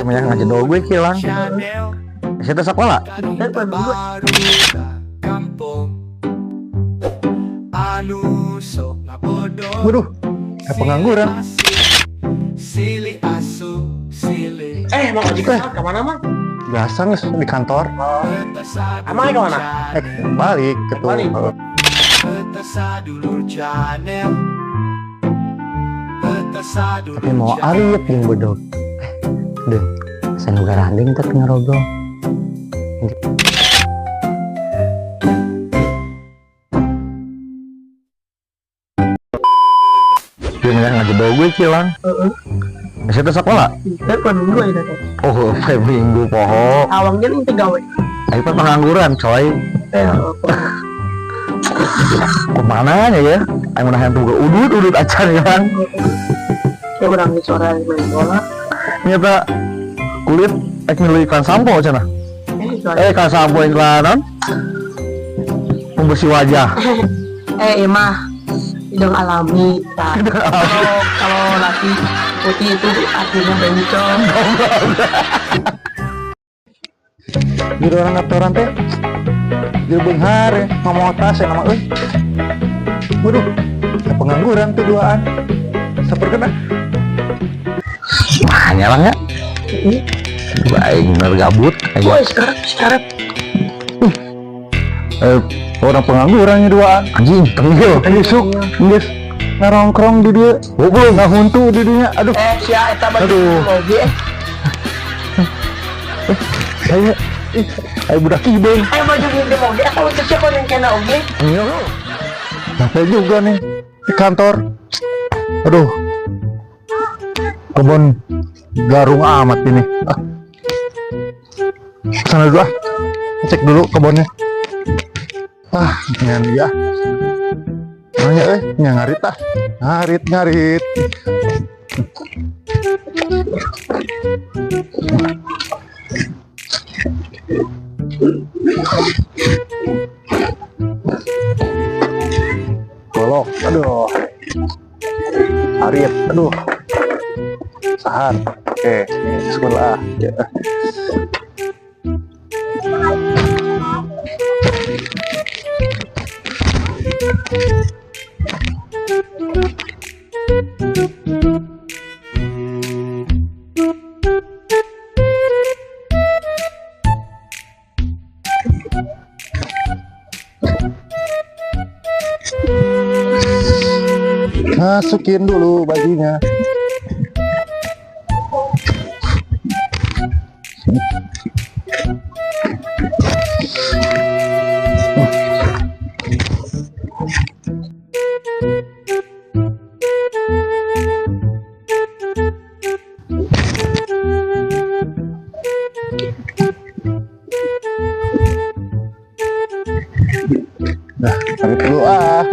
Banyak ngajedog gue kilang. Situ sekolah. Eh, poe Minggu. Kampung anu sok ngabodoh. Waduh, pengangguran. Silih asuh silih. Eh, Mang Oji ke mana, Mang? Biasa nges di kantor. Emang kemana? Eh, balik ke tuh. Balik. Sadulur Channel. Tapi mau arit jeung bedog. Deh, saya nu garanding teh ngarobrol. Dia banyak ngajedog gue kilang. Situ sekolah. Eh, poe Minggu ya teh. Oh, poe Minggu poho. Awangnya nih teh gawe. Ayo kan pengangguran, coy. Eh, Kemana ya? Ayo menahan tuh udut udut acan ya kan. Ya urang di sore main bola. Nyata kulit ek milu iklan sampo cenah. Eh, sore. Eh, iklan sampo iklan non? Pembersih wajah. Eh, iya mah hidung alami. Nah, kalau kalau laki putih itu artinya bencong. Jadi orang kantoran teh jadi beunghar ya, ngomong tas ya nama euy. Waduh, ya pengangguran tuh duaan. Saperkeun ah. Wah, nyalang ya. Baik, bener gabut. Ayo. Woi, sekarang sekarang Eh, orang pengangguran duaan. Anjing, tenggel. Isuk, geus ngarongkrong di dia. Goblok, ngahuntu di dinya. Aduh, eh sia eta baju Aduh. Oge. Saya ih, ayo budak hidung. Eh, baju gede oge atau itu siapa yang kena oge? Iya. Capek juga nih di kantor. Aduh. Kebun garung amat ini. Ah. Sana dulu ah. Cek dulu kebunnya. Ah, nyan ya. Nanya nya ngarit ah. Ngarit, ngarit. Golok, aduh. Arit, aduh. Sahan. Oke, ini sekolah. Ya. Masukin dulu bajunya. Nah, tarik dulu ah.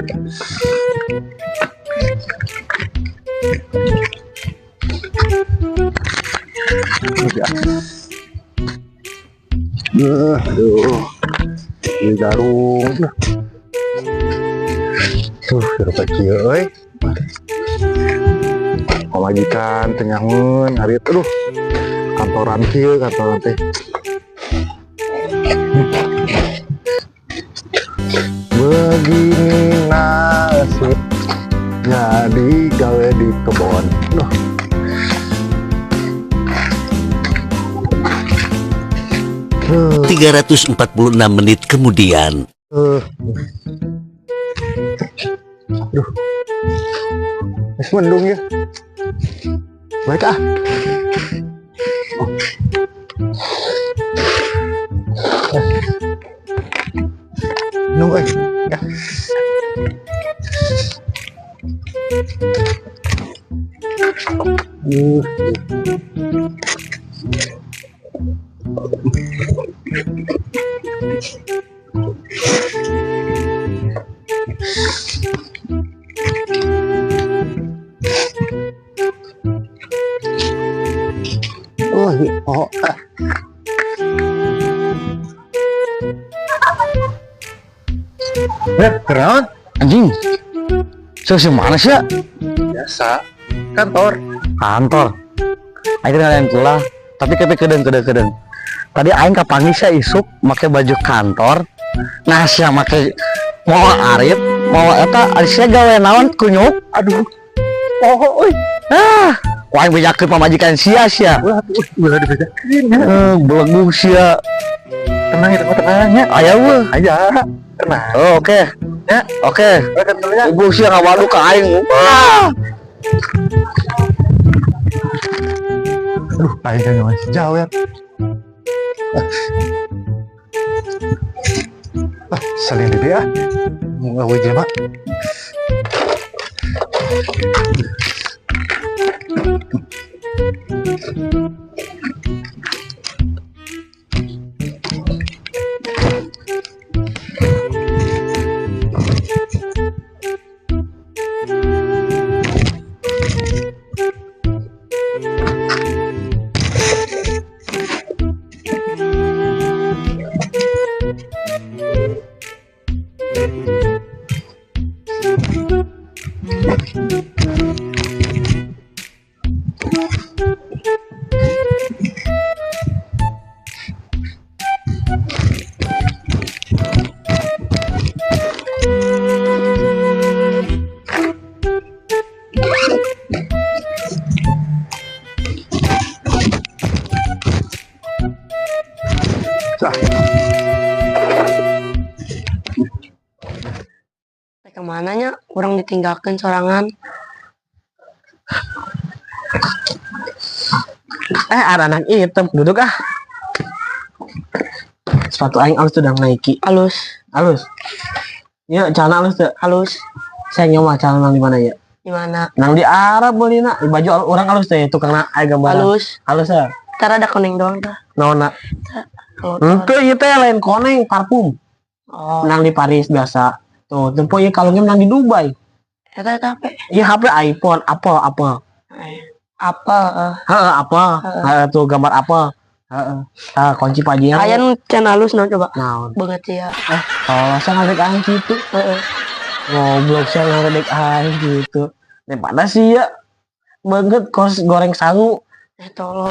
Udah. Aduh. Ini garung. Tuh, sirup kieu euy. Pamajikan teu nyahoeun harit aduh. Kantoran kieu kantoran teh. Begini nasib jadi gawe di kebon. Duh. 346 menit kemudian. Aduh. Wis mendung ya. Baik ah. Oh. Mendung euy. Ya. Oh, oh, ah. Eh, keren. Anjing. Saya mana sih ya? Biasa. Kantor. Kantor. Ayo kalian pula. Tapi kepe kedeng kedeng kedeng. Tadi aing kapanggih sia isuk make baju kantor. Nah, sia make mawa arit, mawa eta ari sia gawe naon kunyuk? Aduh. Oh, euy. Ah, ku aing bejakeun pamajikan sia sia. Ulah atuh, ulah dibejakeun ya. Eh, belegug sia. Tenang itu mah tenang ya. Aya euweuh. Aya. Tenang. Oh, oke. Ya. Oke. Oke, tentunya. Ibu sia ngawadu ka aing. Wah. Aduh, aing kan masih jauh ya. Ah, salin di dia. Mau ngawe jelema. Sah. Teh kemana nya? Urang ditinggalkan sorangan. Eh, ada anak hitam duduk ah. Sepatu aing alus tuh Nike. Halus, Alus. Ya, celana alus tuh. halus. Saya nyoba celana nang di mana ya? Di mana? Nang di Arab boleh nak. Baju orang alus tuh ya, tukang na aya gambaran. Halus. Halus ya. Ntar ada kuning doang tah. Naon na? Kalau Henteu ieu teh lain koneng parfum. Oh, Nang di Paris biasa. Tuh, tempo ieu kalungnya menang di Dubai. eta eta apa? Iya HP iPhone, Apple, Apple. Apa? Eh. Heeh, Apple. Heeh, tuh gambar Apple. Heeh. Ah, kunci Pajero. Aya nu can halus no coba. Naon? Banget sih ya. Eh, kalau saya ngadek aing gitu. Heeh. Goblok saya ngadek aing gitu. Daripada sih ya banget kos goreng sangu. Eh tolong.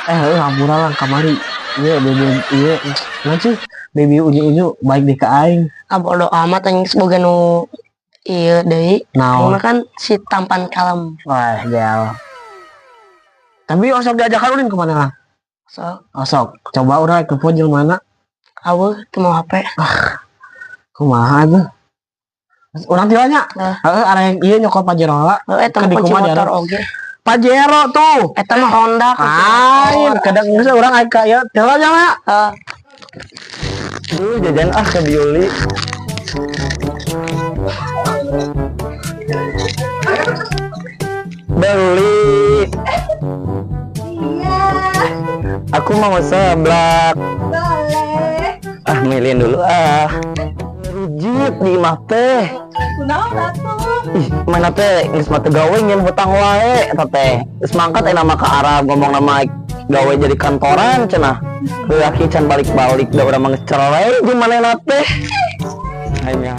Eh, heuh hampura lah kamari. Iya, baby, iya. Nah sih, baby uju-uju baik deh ke aing. Ah bodo amat anjing semoga nu ieu deui. Aing Naon? mah kan si tampan kalem. Wah, gel. Tapi osok diajakan ulin kemana lah? So, Osok, coba urang ke pojok mana? aweuh teu mau HP. Kumaha tuh? Urang tilanya. Nah. Heeh, area yang ieu nyokot Pajero lah. Heeh, eta mah Ke di kunci kumaha motor diarep. oge. Pajero tuh. Eta mah Honda kunci Lain, motor. kadang geus urang aya ka ieu tilanya mah. Heeh. Dulu jajan ah ke Biuli. Beli. Aku mau seblak. Boleh. Ah, milihin dulu ah. Rujit di imah teh. Kunaon atuh? Ih, mana teh geus mah teu gawe nyen hutang wae eta teh. Geus mangkat eh nama ke Arab ngomong nama gawe jadi kantoran cenah. Laki can balik-balik da urang mah geus cerai jeung manehna teh. Hanya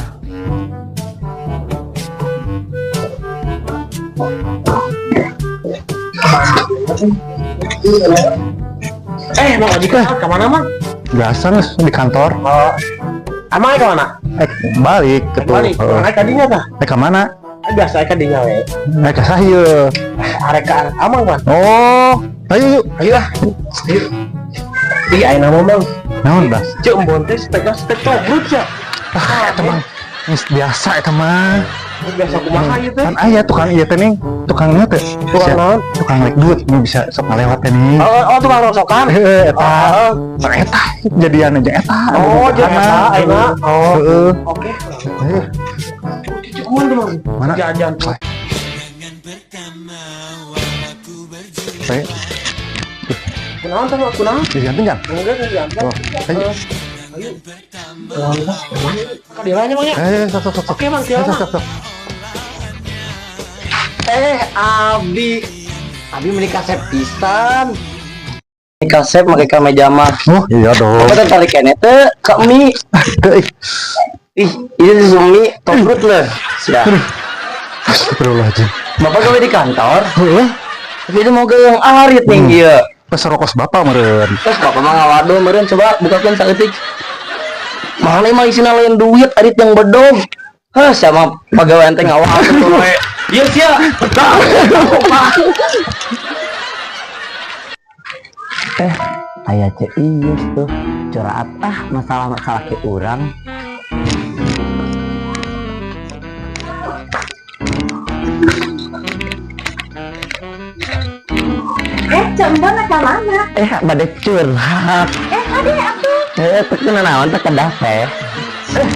Eh, Bang Ojek ke mana, Mang? Biasa nih di kantor. Oh. Amang ke mana? Eh, balik ke tuh. Balik. Heeh. Urang ka dinya tah. Eh, ke mana? Eh, biasa ka dinya we. Eh, ke saya. Arek ka Amang, Bang. Oh, ayo yuk. Ayo ah. Ayo. Ih, aya nama, Bang. Naon, Bas? Cek embon teh stek stek tobrut ya. Ah, eta mah geus biasa eta mah. Biasa kumaha ieu teh? Kan aya tukang ieu teh ning, tukangnya teh. Tukang Bisa- naon? Tukang rek duit nu bisa sok ngalewat teh ning. Oh, oh tukang rongsokan. Heeh, eta. Oh, Sok eta jadian aja eta. oh, jeung eta ayeuna. Oh, Heeh. oke. Ayo, Cek mun tuh, Bang. Mana? Jajan. Ayo, Kunaon teh, Bang? Kunaon? jadi ganteng kan? Enggak, enggak. Oh, ayo. Ayo. Kunaon teh? Ka dieu nya, Bang ya. Ayo, sok sok sok. Oke, Bang, Ayo, tieu, sok Bang. sok sok. Eh, Abi. Abi beli kasep pisan. Kasep make kameja mah. Oh, iya dong. Apa tertarik kene teh ke mie? Teu, ih. Ih, ini susu mie tobrut leh. Sudah. Astagfirullahaladzim. Bapak gawe di kantor, Heeh. tapi itu mau ke yang arit nih dia. Peserokos bapak meureun. Eh, bapak mah ngawadul meureun, coba bukakeun saeutik. Mana mah isina lain duit, arit yang bedog. Hah, sama pegawai teh ngawadul we. Iya sia. Eh, aya Ceu Iyus tuh. Curhat ah masalah-masalah ke urang. Eh, cembon apa mana? Eh, bade curhat. Eh, ade atuh. Eh, teu naon teh kedah teh. Eh,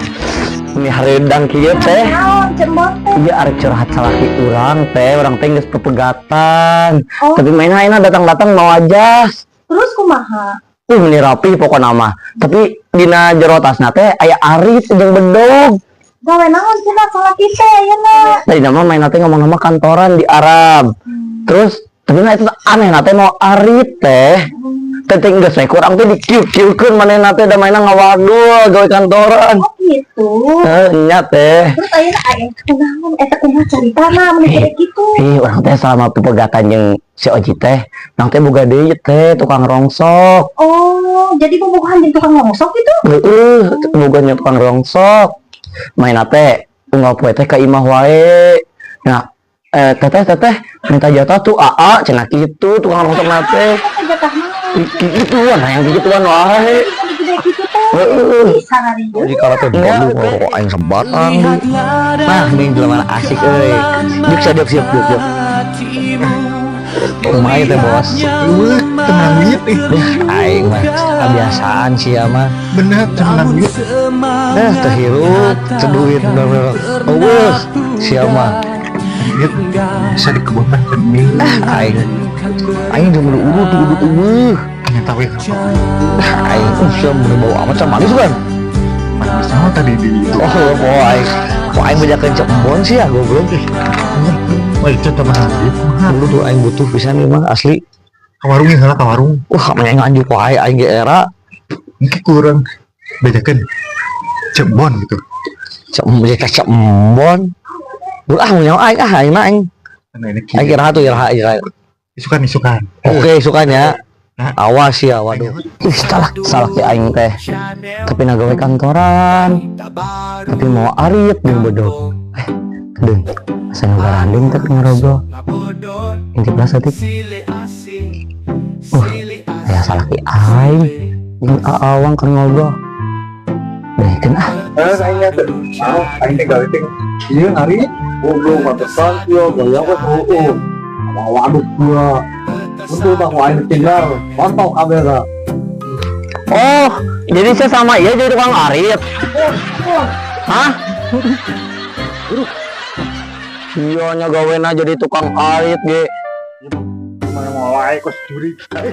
ini hareudang kieu teh. Naon cembon teh? Iya, arek curhat salaki urang teh, urang teh geus pepegatan. Oh. Tapi main ayeuna datang-datang mau aja. Terus kumaha? Ini rapi pokokna mah. Tapi dina jero tasna teh aya arit jeung bedog. Gawe naon cenah salaki teh ayeuna? Tadi nama main teh ngomong nama kantoran di Arab. Terus tapi nah itu aneh teh mau arit teh. Teh teh geus we kurang teh dikieu-kieukeun manehna teh da mainna ngawadul gawe kantoran. Oh gitu. Heuh, nya teh. Terus ayeuna aya kunaon eta kumaha caritana mun kayak gitu? Ih, urang teh selama pepegatan jeung si Oji teh, urang teh boga deui teh tukang rongsok. Oh, jadi bobogohan jeung tukang rongsok gitu? Heeh, boga nya tukang rongsok. Main teh unggal poe teh ka imah wae. Nah, teteh teteh minta jatah tuh AA cenah kitu tukang rongsok na teh. Eta jatah naon? Gituan, hayang gituan wae. Gede gitu teh. Heeh. Bisa ngarieu. Jadi kalau teh Nya, waduh rokok aing sebatang. Nah, ini jelema asik euy. Juk siap siap juk juk. Kumaha teh bos? Eueuh, tenang duit ih. Aing mah kebiasaan sih ya mah. Bener tenang duit. Eh, teu hirup, teu duit bener-bener. Eueuh, sia mah. Duit bisa di kebun mah demi. Aing aing jeung udah tuh udah eueuh. Ternyata we Aing sia mun bau amat sama manis kan. manis naon tadi di itu. Oh, po aing. Po aing bejakeun cembon sih ya goblok. Wah, itu teman duit mah. Dulu tuh aing butuh pisan ieu mah asli. Ka warung heula ka warung. Wah, mending anjuk wae aing ge era. Engke kurang bejakeun cebon gitu. Cembon. Ulah ah mun nyawa aing ah aing mah aing. Nah, ini Aing iraha tuh iraha iraha. Isukan isukan. Oke, sukanya. Nah. Awas ya, waduh. Ih, salah salah ke aing teh. Tapi nagawe kantoran, tapi mau arit jeung bedog. Eh, deung. Asa ngagaranding teh ngobrol. Intip lah saeutik. Aya salah ki aing. Jeung Awang keur ngobrol. Dehkeun ah. Eh, aing teh. Mau aing teh gawe teh. Ieu hari goblok pantesan ieu gaya we heueuh. Waduh gua. Untung tak mau aing tinggal. Pantau kamera. Oh, jadi saya sama iya jadi tukang arit. Hah? Iya nya gawena jadi tukang arit ge. Mana mau wae kos juri. Eh,